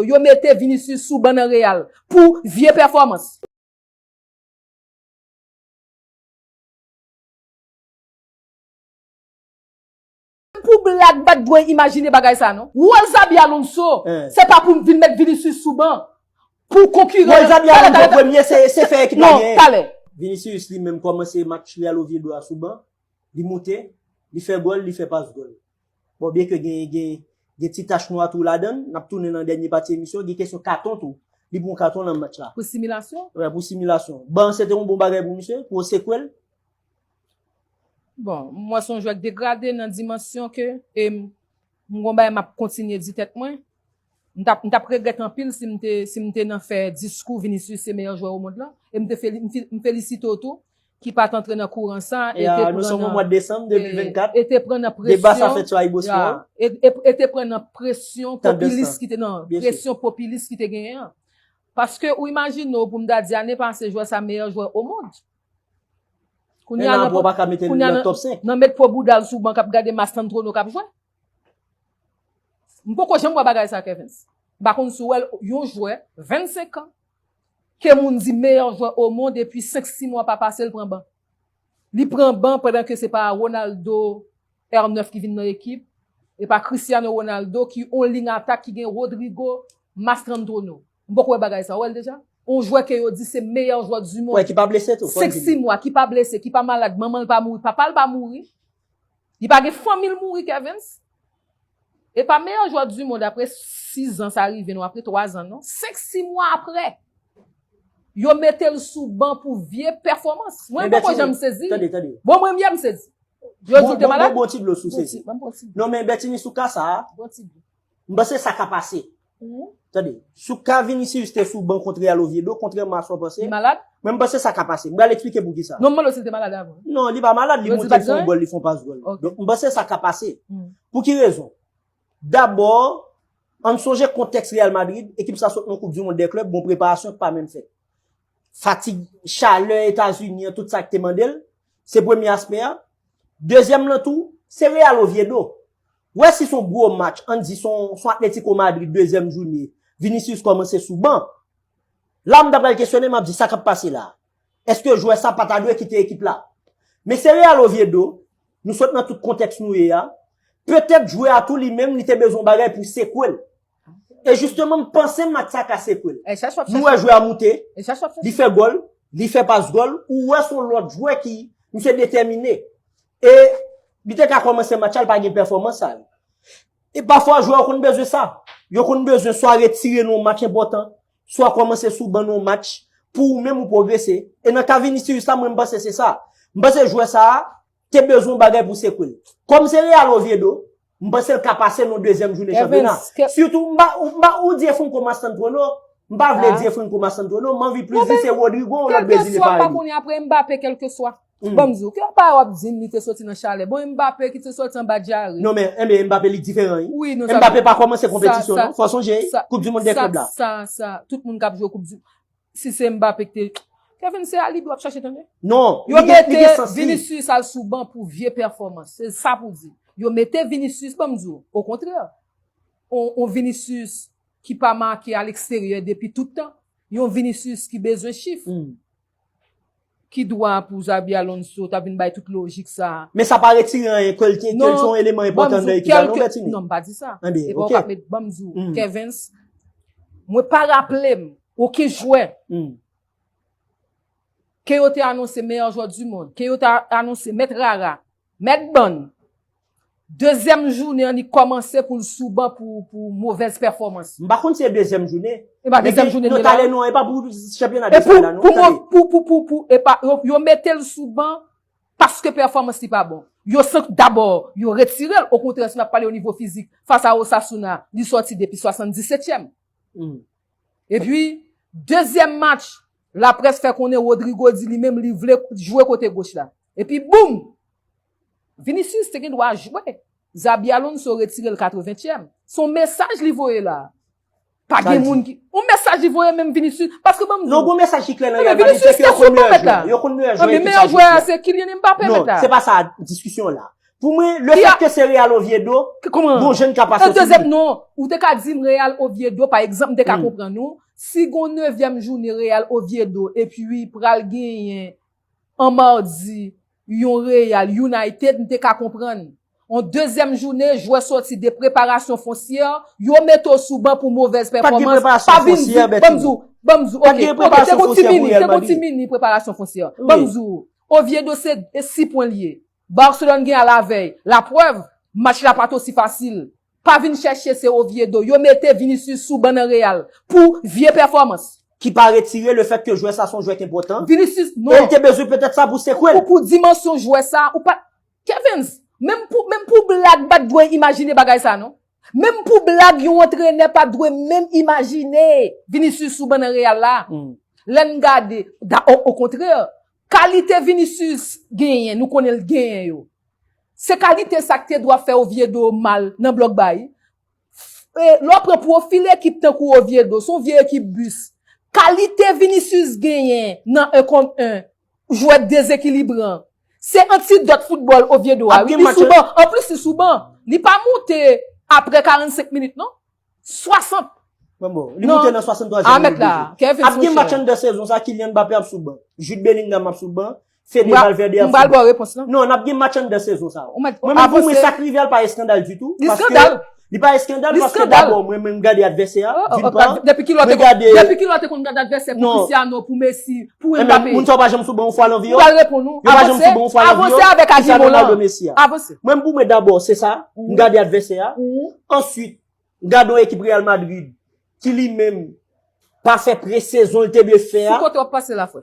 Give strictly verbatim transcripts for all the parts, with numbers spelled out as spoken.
Yo mete Vinicius sou ban nan Real pou vye pèfòmans. Pou blag, m pa t dwe imajine bagay sa non. Wòl Xabi Alonso, se pa pou vin met Vinicius sou ban pou konkiran. Wòl Xabi Alonso premye, se, se fè ekip la genyen. Talè. Vinicius li menm kòmanse match Real Oviedo a sou ban, li moute, li fè gòl, li fè pas gòl. Bon, byenke gen, gen, gen ti tach nwa tou ladan l, n ap tounen nan dènye pati emisyon, gen kesyon katon tou. Li pran katon nan match la. Pou similasyon? Wè, pou similasyon. Ban se te yon bon bagay pou misye, pou sekwèl. Bon, m wè se yon jwè k degrade nan dimansyon ke, e m, m gon bagay m ap kontinye di tèt mwen. M t ap, m t ap regrèt anpil si m te, si m te nan fè diskou Vinicius se meyè jwè o mond lan. E m te feli-, m fi-, m felisite w tou ki pa t antre nan kouran sa e te pran nan, e, e te pran nan presyon, e, e, e te pran nan presyon popilis ki te, nan presyon popilis ki te genyen an. Paske ou imajine w pou m ta di ane pase jwè sa meyè jwè o mond. Kounye a nan, kounye a nan, nan met po bouda l sou ban k ap gade Mastantuono k ap jwe. M poko janm wè bagay sa, Kevens. M pa konn si w wè l, yon jwè vennsenk an, ke moun di meyè jwè o mond, epi senk sis mwa pa pase, l pran ban. Li pran ban pandan ke se pa Ronaldo R nèf ki vin nan ekip, e pa Cristiano Ronaldo ki on liy atak ki gen Rodrygo, Mastantuono. M poko wè bagay sa, w wè l deja? On jwè ke yo di se meyè jwè du monde. Wè, ki pa blese tou, fò n di li. Senk sis mwa, ki pa blese, ki pa malad, manman l pa mouri, papa l pa mouri. Li pa gen fanmi l mouri, Kevens. E pa meyè jwè du monde apre sis an sa rive non, apre twa zan non. Senk sis mwa apre, yo mete l sou ban pou vye pèfòmans. Mwen poko janm sezi. Tande, tande. Bon, mwen menm m sezi. Yo di l te malad? Bon, bon, bon ti dlo sou sezi. Bon ti, bon, bon ti dlo. Non, men Bertinie, sou ka sa a, bon ti dlo. M panse sa ka pase. Tande, sou ka Vinicius te sou ban kont Real Oviedo, kontrèman a sa w panse, li malad? Mwen m panse sa ka pase. M pral eksplike poukisa. Non, m mande w si l te malad avan. Non, li pa malad, li moute, li fè yon gòl, li fè yon pas gòl. Donk, m panse sa ka pase. Pou ki rezon? Dabò, ann sonje kontèks Real Madrid, ekip sa sot nan Koup di Mond dè Klèb, gon preparasyon k pa menm fèt. Fatig, chalè Etazini an, tout sa k te mande l, se premye aspè a. Dezyèm lan tou, se Real Oviedo. Wè si se yon gwo match, ann di se yon, se yon Atletico Madrid dezyèm jounen, Vinicius kòmanse sou ban. La, m ta pral kesyone, m ap di sa k ap pase la. Èske jwè sa pa ta dwe kite ekip la? Men se Real Oviedo, nou sot nan tout kontèks nou ye a. Petèt jwè a tou li menm, li te bezwen yon bagay pou sekwe l. E jisteman, m panse match sa ka sekwe l. Nou wè jwè a moute, li fè gòl, li fè pas gòl, ou wè se yon lòt jwè ki, misye detèmine. E li te ka kòmanse match la, li pa gen pèfòmans sa yo. E pafwa, jwè yo konn bezwen sa. Yo konn bezwen swa retire nan yon match enpòtan, swa kòmanse sou ban nan yon match, pou ou menm ou pwogrese. E nan ka Vinicius la, mwen m panse se sa. M panse jwè sa a, te bezwen yon bagay pou sekwe l. Kòm se Real Oviedo, m panse l ka pase nan dezyèm jounen chanpyona. Sitou, m pa, m pa, ou di Efrain Mastantuono, m pa vle di Efrain Mastantuono, m anvi plis di se Rodrygo, yon lòt Brezilyen parèy li. Kèlkeswa, m pa konnen apre Mbappé, kèlkeswa. Ban m di w, ke pa w ap di m li te soti nan chalè. Bon, Mbappé ki te soti anba dyare. Non, men, enben, Mbappé li diferan, wi. Mbappé pa kòmanse konpetisyon, non. Fò sonje, Koup di Mond dè Klèb la. Sa, sa, tout moun k ap jwe Koup di, si se Mbappé ki te, Kevin, se a li dwe ap chache tande. Non, yo mete Vinicius al sou ban pou vye pèfòmans. Se sa pou di. Yo mete Vinicius, ban m di w, okontrè. On, on Vinicius ki pa make a leksteryè depi tout tan. Yon Vinicius ki bezwen chif. Ki dwa pou Xabi Alonso ta vin bay tout lojik sa a? Men sa pa retire anyen ke l te, ke l se yon eleman enpòtan nan ekip la, non, Bertinie? Non, m pa di sa. E pa w k ap met, ban m di w, Kevens, mwen pa raple m okenn jwè ke yo te anonse meyè jwè du mond, ke yo te anonse mèt rara, mèt bann, dezyèm jounen an, li kòmanse pou l sou ban pou, pou movèz pèfòmans. M pa konn si se dezyèm jounen. E pa dezyèm jounen li la. Non, tande non, e pa pou chanpyona de sa la, non. Pou, pou, pou, pou, e pa, yo, yo mete l sou ban paske pèfòmans li pa bon. Yo santi, dabò, yo retire l. Okontrè, si n ap pale o nivo fizik, fas a Osasuna, li sòti depi swasanndisètyèm. Epi, dezyèm match, laprès fè konnen Rodrygo di li menm li vle jwe kote goch la. Epi, boum! Vinicius te gen dwa jwe. Xabi Alonso retire l katreventyèm. Se yon mesaj li voye la. Pa gen moun ki, yon mesaj li voye menm Vinicius. Paske ban m di w. Non, gon mesaj ki klè nan Real Madrid, se ke yo konn meyè jwè. Yo konn meyè jwè ekip sa jodi a. Meyè jwè a se Kylian Mbappé mèt la. Non, se pa sa diskisyon an la. Pou mwen, le fèt ke se Real Oviedo, gon jèn ka pase sou li. Non, ou te ka di m Real Oviedo, pa egzanp, m te ka konprann ou. Si gon nevyèm jounen Real Oviedo epi pral genyen an madi yon Real United, m te ka konprann. On dezyèm jounen, jwè sòti de preparasyon fonsyè, yo mete w sou ban pou movèz pèfòmans. Pa vin di, ban m di w, ban m di w, oke, oke, te gon ti mini, te gon ti mini preparasyon fonsyè. Ban m di w, Oviedo se sis pwen l ye. Barcelone gen a lavèy. Laprèv, match la pa t osi fasil. Pa vin chèche se Oviedo. Yo mete Vinicius sou ban nan Real pou vye pèfòmans. Ki pa retire le fèt ke jwè sa se yon jwè ki enpòtan. Vinicius, non. E l te bezwen petèt sa pou sekwe l. Pou, pou dimansyon jwè sa, ou pa. Kevens, menm pou, menm pou blag pa t dwe imajine bagay sa non. Menm pou blag yon antrenè pa t dwe menm imajine Vinicius sou ban nan Real la. Lè n gade, da, o, okontrè, kalite Vinicius genyen, nou konnen l genyen yo. Se kalite sa k te dwa fè Oviedo mal nan blòk ba li. E, lè w pran pwofil ekip tankou Oviedo, se yon vye ekip bis. Kalite Vinicius genyen nan en kont en, jwè dezekilibran. Se antidòt foutbòl Oviedo a, wi. Li sou ban. Anplis, li sou ban. Li pa moute apre karannsenk minit, non. Swasant. Bon, bon. Li moute nan swasantwazyèm minit deja. Ap gen match anndan sezon sa, Kylian Mbappé ap sou ban. Jude Bellingham ap sou ban. Fede Valverde ap sou ban. M pral ba w repons lan. Non, n ap gen match anndan sezon sa. Mwen menm pou mwen, sa k rive a pa eskandal ditou. Li eskandal. Li pa eskandal paske dabò, mwen menm m gade advèsè a, d'une part. Depi kilè w te konn gade advèsè pou Cristiano, pou Messi, pou Mbappé? Moun sa yo pa janm sou ban yon fwa nan vi yo. M pral reponn ou. Yo pa janm sou ban yon fwa nan vi yo. Avanse avèk agiman w lan. Avanse. Mwen menm pou mwen dabò, se sa, m gade advèsè a. Answit, m gade yon ekip Real Madrid ki li menm pa fè pre-sezon l te dwe fè a. Sou kote w ap pase la, frè?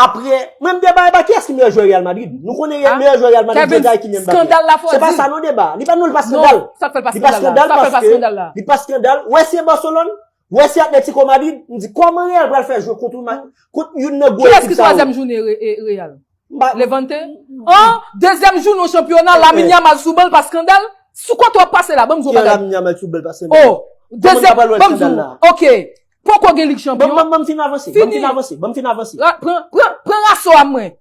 Apre, menm deba e pa kiyès ki meyè jwè Real Madrid. Nou konnen meyè jwè Real Madrid deja e Kylian Mbappé. Skandal la fò di. Se pa sa non deba. Li pa non, li pa skandal. Sa k fè l pa skandal la? Li pa skandal paske li pa skandal. Wè se Barcelone, wè se Atletico Madrid, m di kòman Real pral fè jwe kont yon ma-, kont youn nan gwo ekip sa yo. Kiyès ki twazyèm jounen Real? Levante? An dezyèm jounen chanpyona, Lamine Yamal sou ban l pa skandal? Sou kote w ap pase la? Ban m di w yon bagay. Lamine Yamal sou ban l pa skandal? Oh, dezyèm, ban m di w. Oke. Poko gen Lig Chanpyon. Ban m fin avanse. Ban m fin avanse. Ban m fin avanse. Pran, pran, pran raso a mwen.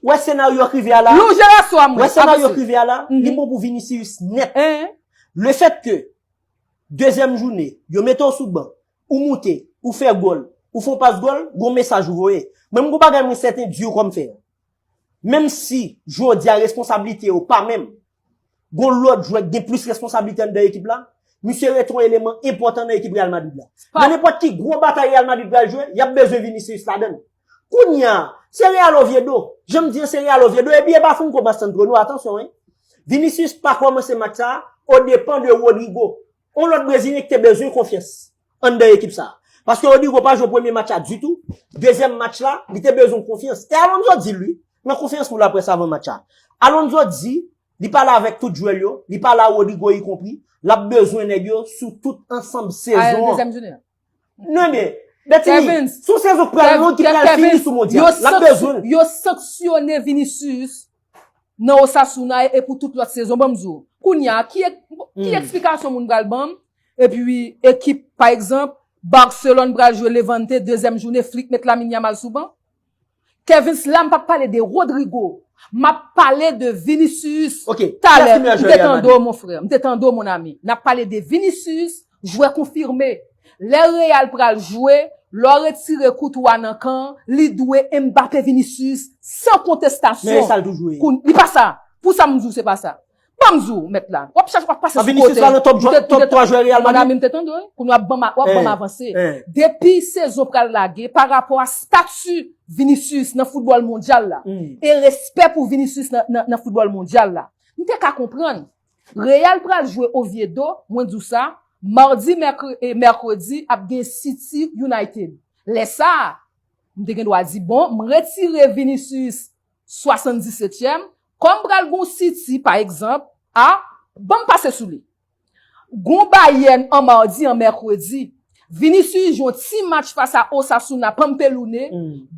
Wè senaryo k rive a la? Lonje raso a mwen. Wè senaryo k rive a la? Li bon pou Vinicius nèt. Le fèt ke dezyèm jounen, yo mete w sou ban, ou moute, ou fè gòl, ou fè yon pas gòl, gon mesaj ou voye. Mwen, m gon bagay mwen sèten di w kòm fè. Menm si jodi a responsablite yo pa menm, gon lòt jwè k gen plis responsablite anndan ekip la, misye rete yon eleman enpòtan nan ekip Real Madrid la. Nan nenpòt ki gwo batay Real Madrid pral jwe, y ap bezwen Vinicius ladan l. Kounye a, se Real Oviedo. Jan m di an, se Real Oviedo. Epi e pa Franco Mastantuono, atansyon, wi. Vinicius pa kòmanse match sa a, o depan de Rodrygo. Yon lòt Brezilyen ki te bezwen konfyans anndan ekip sa a. Paske Rodrygo pa jwe premye match la ditou. Dezyèm match la, li te bezwen konfyans. E Alonso di l, wi, nan konferans pou laprès avan match la. Alonso di, li pale avèk tout jwè l yo, li pale a Rodrygo ikonpri, l ap bezwen nèg yo sou tout ansanm sezon an. Non, men, Bertinie, se yon sezon k pral long, ki pral fini sou mondyal. L ap bezwen l. Yo sanksyone Vinicius nan Osasuna e pou tout lòt sezon, ban m di w. Kounye a, ki, ki eksplikasyon moun pral ban m? Epi, ekip, pa egzanp, Barcelone pral jwe Levante, dezyèm jounen, Flick met Lamine Yamal sou ban. Kevens, la, m p ap pale de Rodrygo. M ap pale de Vinicius. Talè, m te tande w, mon frè. M te tande w, mon ami. N ap pale de Vinicius, jwè konfime. Lè Real pral jwe, lè w retire Courtois nan kan, li dwe Mbappé, Vinicius, san kontestasyon. Men e sa l toujou ye. Li pa sa. Pou sa m di w se pa sa. Ban m di w, mèt la. W ap chache, w ap pase sou kote. Vinicius pa nan top, top twa jwè Real Madrid. Mon ami, m te tande w, wi. Kounye a w ap ban m, w ap ban m avanse. Depi sezon pral lage, pa rapò a stati Vinicius nan foutbòl mondyal la, e respè pou Vinicius nan, nan, nan foutbòl mondyal la, m te ka konprann. Real pral jwe Oviedo, mwen di w sa, madi, mèkre-, e mèkredi, ap gen City United. Lè sa a, m te gen dwa di, bon, m retire Vinicius swasanndisetyèm, kòm pral gon City, pa egzanp, a, ban m pase sou li. Gon Bayern an madi, an mèkredi. Vinicius jwe yon ti match fas a Osasuna, Pampelune.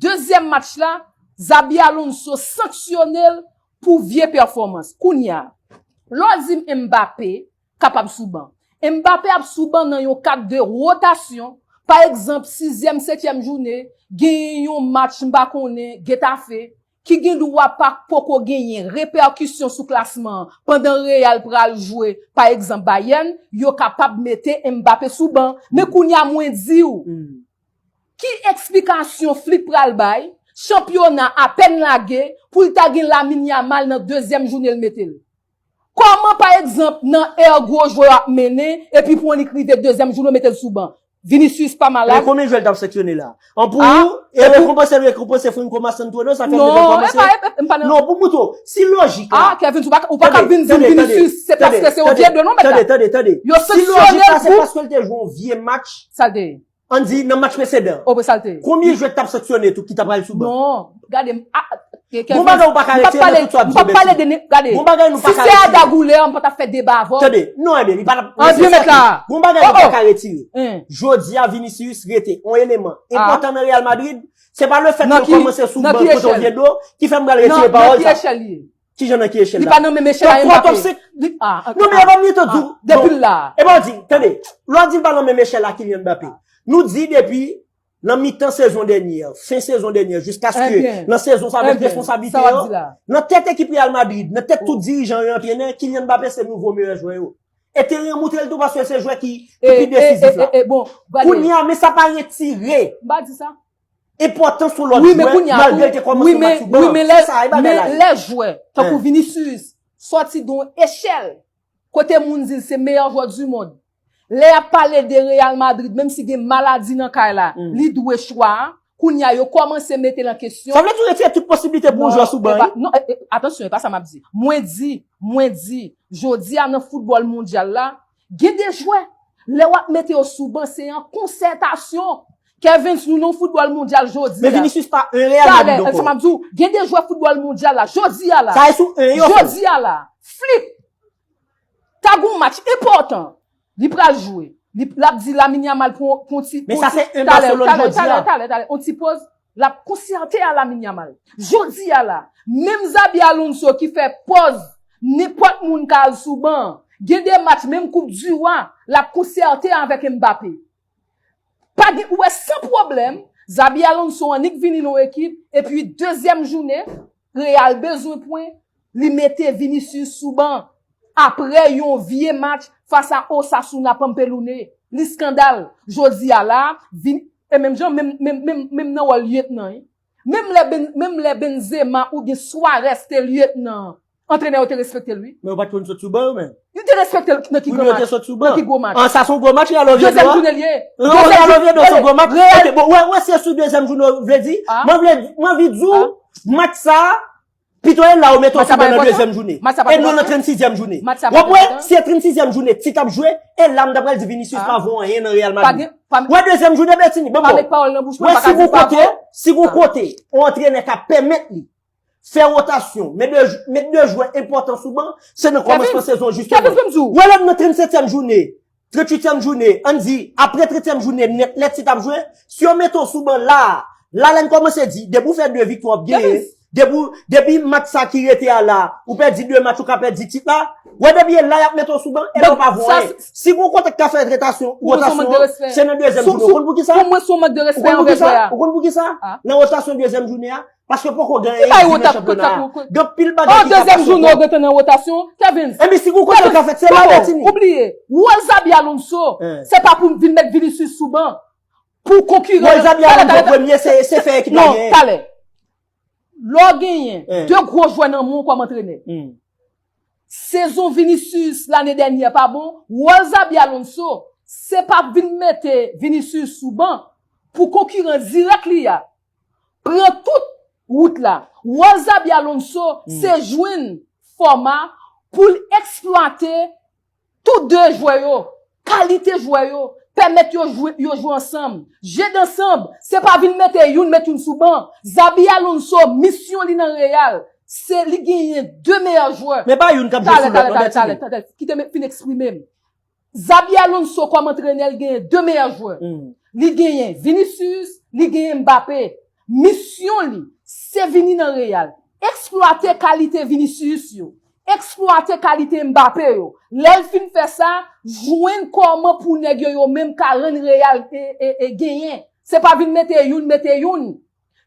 Dezyèm match la, Xabi Alonso sanksyone l pou vye pèfòmans. Kounye a, lè w di m Mbappé kapab sou ban. Mbappé ap sou ban nan yon kad de wotasyon. Pa egzanp, sizyèm, setyèm jounen, genyen yon match, m pa konnen, Getafe, ki gen dwa pa poko genyen repèkisyon sou klasman an pandan Real pral jwe, pa egzanp, Bayern, yo kapab mete Mbappé sou ban. Men kounye a mwen di w, ki eksplikasyon Flick pral bay, chanpyona apèn lage, pou l ta gen Lamine Yamal nan dezyèm jounen l mete l? Kòman, pa egzanp, nan è gwo jwè yo ap mennen, epi pou annik rive dezyèm jounen, yo mete l sou ban? Vinicius pa malad? Men konbyen jwè l t ap sanksyone la? An pou ou, e rekonpanse l rekonpanse Franco Mastantuono, sa fè l rekonpanse? Non, e pa, e, e, m pa nan... Non, pou m montre w, si lojik la... Ah, Kevin, ou pa, ou pa ka vin di m Vinicius, se paske se yon vye de non, mèt la. Tande, tande, tande. Yo sanksyone l pou... Si lojik la, se paske l te jwe yon vye match. Sa l te ye? Ann di, nan match presedan. O, sa l te ye. Konbyen jwè k t ap sanksyone tou ki ta pral sou ban? Non, gade, m, a, Gon bagay ou pa ka retire nan tout sa w ap di yo, Betty. Gon bagay nou pa ka retire. Si se Arda Güler, m pa t ap fè deba avè w. Tande, non, ebyen, li pa t ap... Gon bagay nou pa ka retire. Jodi a, Vinicius rete yon eleman enpòtan nan Real Madrid. Se pa lefèt ke l kòmanse sou ban kote w vye do ki fè m pral retire pawòl sa. Nan ki echèl li ye? Kijan, nan ki echèl la? Li pa nan menm echèl a Mbappé. Top six. Non, men e pa m li te di w. Depi l la. E pa w di, tande, lè w di l pa nan menm echèl a Kylian Mbappé. Nou di depi nan mitan sezon dènyè, fen sezon dènyè, jiskaske nan sezon sa avèk responsablite yo, nan tèt ekip Real Madrid, nan tèt tout dirijan yo, antrenè, Kylian Mbappé se nouvo meyè jwè yo. E teren an montre l tou paske se jwè ki, ki pi desizif la. Kounye a, men sa pa retire enpòtans yon lòt jwè, malgre l te kòmanse match sou ban. Wi, men lè, men lè jwè, tankou Vinicius, sòti de yon echèl, kote moun di l se meyè jwè du mond. Lè y ap pale de Real Madrid, menm si gen maladi nan kay la, li dwe chwa a. Kounye a, yo kòmanse mete l an kesyon. Sa vle di w retire tout posiblite pou yon jwè sou ban, wi? Non, e, e, atansyon, e pa sa m ap di. Mwen di, mwen di, jodi a nan foutbòl mondyal la, gen de jwè, lè w ap mete yo sou ban, se an konsètasyon. Kevin, nou nan foutbòl mondyal jodi a. Men Vinicius pa yon Real Madrid ankò. Talè, sa m ap di w, gen de jwè foutbòl mondyal la, jodi a la. Sa e sou en yo fè. Jodi a la, Flick ta gon match enpòtan. Li pral jwe. Li, l ap di Lamine Yamal pou, pou ti, men sa se en Barcelone jodi a. Talè, talè, talè, talè, on ti pòz. L ap konsète a Lamine Yamal. Jodi a la, menm Xabi Alonso ki fè pòz nenpòt moun ka al sou ban, gen de match, menm Coupe du Roi, l ap konsète avèk Mbappé. Pa gen, ou wè, san pwoblèm, Xabi Alonso annik vini nan yon ekip, epi dezyèm jounen, Real bezwen pwen, li mete Vinicius sou ban. Apre yon vye match fas a Osasuna Pampelune, li eskandal. Jodi a la, Vin-, e menm jan, menm, menm, menm, menm nan wòl lyetnan, wi. Menm lè Ben-, menm lè Benzema oubyen Suarez te lyetnan an, antrenè yo te respekte l, wi. Men yo pa t konn sot sou ban yo menm. Yo te respekte l nan ki gran match? Nan ki gwo match? An, sa se yon gwo match, Real Oviedo a. Dezyèm jounen l ye. Real Oviedo se yon gwo match. Ok, bon, wè, wè, se sou dezyèm jounen, vle di, mwen vle, mwen anvi di w, match sa a, pito e la yo mete w sou ban nan dezyèm jounen. E non nan trannsizyèm jounen. W ap wè, si se trannsizyèm jounen, tit ap jwe, e la m ta pral di Vinicius pa vo anyen nan Real Madrid. Wè, dezyèm jounen, Bertini, ban m ba w. Wè, si gon kote, si gon kote, yon antrenè ka pèmèt li fè wotasyon, met de, met de jwè enpòtan sou ban, se nan kòmansman sezon, jisteman. Wè, lè n nan trannsetyèm jounen, tranntuityèm jounen, ann di, apre tranntuityèm jounen nèt, lè tit ap jwe, si yo mete w sou ban la a, la, lè n kòmanse di, depi w fè de viktwa w ap genyen, depi w, depi match sa ki rete a la, ou pèdi de match, ou ka pèdi tit la, wè, depi e la y ap mete w sou ban, e la w pa vo anyen. Si gon kote k ka fè wotasyon, wotasyon an, se nan dezyèm jounen. Ou konn poukisa? Ou konn poukisa? Ou konn poukisa? Nan wotasyon dezyèm jounen an, paske poko gen anyen di nan chanpyona a. Gen anpil bagay ki ka pase ankò. Dezyèm jounen w gentan nan wotasyon, Kevin. Epi si gon kote l ka fèt, se la, Bertini. Ou bliye, wòl Xabi Alonso, se pa pou vin met Vinicius sou ban. Pou konkiran. Wòl Xabi Alonso premye, se, se fè ekip la genyen. Non, talè. Lè w genyen de gwo jwè nan men w kòm antrenè. Sezon Vinicius lane dènyè pa bon, wòl Xabi Alonso, se pa vin mete Vinicius sou ban pou konkiran dirèk li a pran tout wout la. Wòl Xabi Alonso, se jwenn fòma pou l eksplwate tou de jwè yo, kalite jwè yo, pèmèt yo jwe, yo jwe ansanm. Jeu d'ensemble, se pa vin mete youn, met youn sou ban. Xabi Alonso, misyon li nan Real, se li genyen de meyè jwè. Men pa youn k ap jwe sou lòt non, Bertini. Talè, talè, talè, talè, kite m fin eksprime m. Xabi Alonso kòm antrenè, li genyen de meyè jwè. Li genyen Vinicius, li genyen Mbappé. Misyon li, se vini nan Real, eksplwate kalite Vinicius yo, eksplwate kalite Mbappé yo. Lè l fin fè sa, jwenn kòman pou nèg yo, yo menm ka rann Real e, e, e genyen. Se pa vin mete youn, mete youn.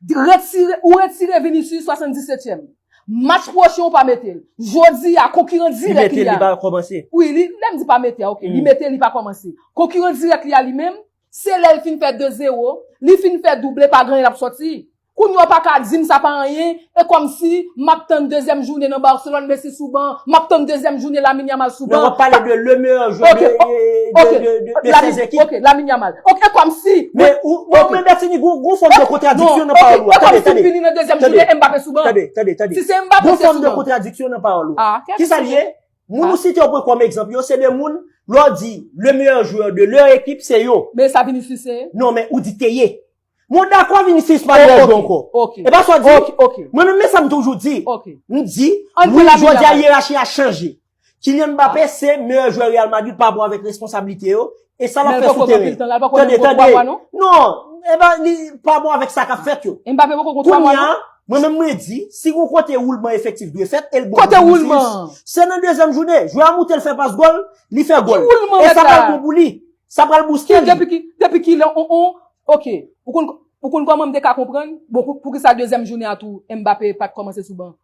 Retire, ou retire Vinicius swasanndisetyèm. Match pwochen ou pa mete l. Jodi a, konkiran Li dirèk mete li li a. Pa kòmanse. Wi, li, lè m di pa mete a, ok. Li Mm. mete, li pa kòmanse. Konkiran dirèk li a li menm, se lè l fin fè de zewo, li fin fè double, pa gen anyen l ap sòti. Kounye a w pa ka di m sa pa anyen, e kòmsi m ap tann dezyèm jounen nan Barcelone, Messi sou ban, m ap tann dezyèm jounen Lamine Yamal sou Non, w ban. ap pale de le meilleur joueur Ok, de, o- de, ok, de, de, de Lamine, sèz ekip. Ok, Lamine Yamal. Ok, e kòmsi. Men ou, Ok. men Bertinie, gon, gon fòm de kontradiksyon nan Ok, pawòl ou. e Tande, kòmsi m tande. vini nan dezyèm Tande. jounen, Mbappé sou ban. Tande, tande, tande. Si se Mbappé, Gon se fòm sou de ban. Kontradiksyon nan pawòl ou. Ah, Kisa l ye? Moun ou site yo pran kòm egzanp yo, se de moun, lè w di le meilleur joueur de leur équipe, se yo. Men sa Vinicius se? Non, men ou di te ye. Mwen dakò Vinicius pa Oh, meilleur ok, joueur ankò. Ok. E pa sa w di? Ok, ok. Mwen menm, men sa m toujou di. Ok. M di, Ann wi, pran Lamine jodi a Yamal. Yerachi a chanje. Kylian Mbappé se meilleur joueur Real Madrid pa rapò avèk responsablite yo. E sa l ap Men fè l sou poko gen teren. Anpil tan, la l poko Tande, gen gwo tande. Pwa, non? Non, e pa, li pa bon avèk sa k ap fèt yo. Mbappé poko gen Pwa, Kounye non? A, mwen menm mwen di, si gon kote woulman efektif dwe fèt, e l bon Kote pou Vinicius, woulman? Se nan dezyèm jounen. Jwè a moute l fè pas gòl, li fè gòl. Ki woulman E mèt sa la? Pral bon pou li. Sa pral bouste Ki, li. depi ki, depi ki lè on, on, ok. Ou konn, ou konn kòman m te ka konprann? Bon, pou, pou ki sa dezyèm jounen a tou, Mbappé pa t kòmanse sou ban?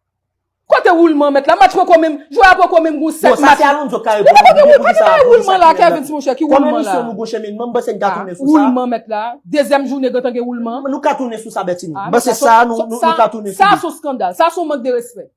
Kote woulman mèt la? Match poko menm, jwè a poko menm gon Bon, sèt sa match. se Alonso k ka Li reponn poko nou gen, pou pa ki gen sa, bagay pou ki woulman sa la, ki gen Kevin, la. ti monchè, ki Kòm woulman emisyon la? nou gon chemen, m panse n ka Ah, tounen sou sa. Woulman mèt la, dezyèm jounen gentan gen woulman. Nou ka tounen sou sa, Bertinie. M panse sa, nou, nou, nou ka tounen sou Sa li. se yon skandal, sa se yon mank de respè.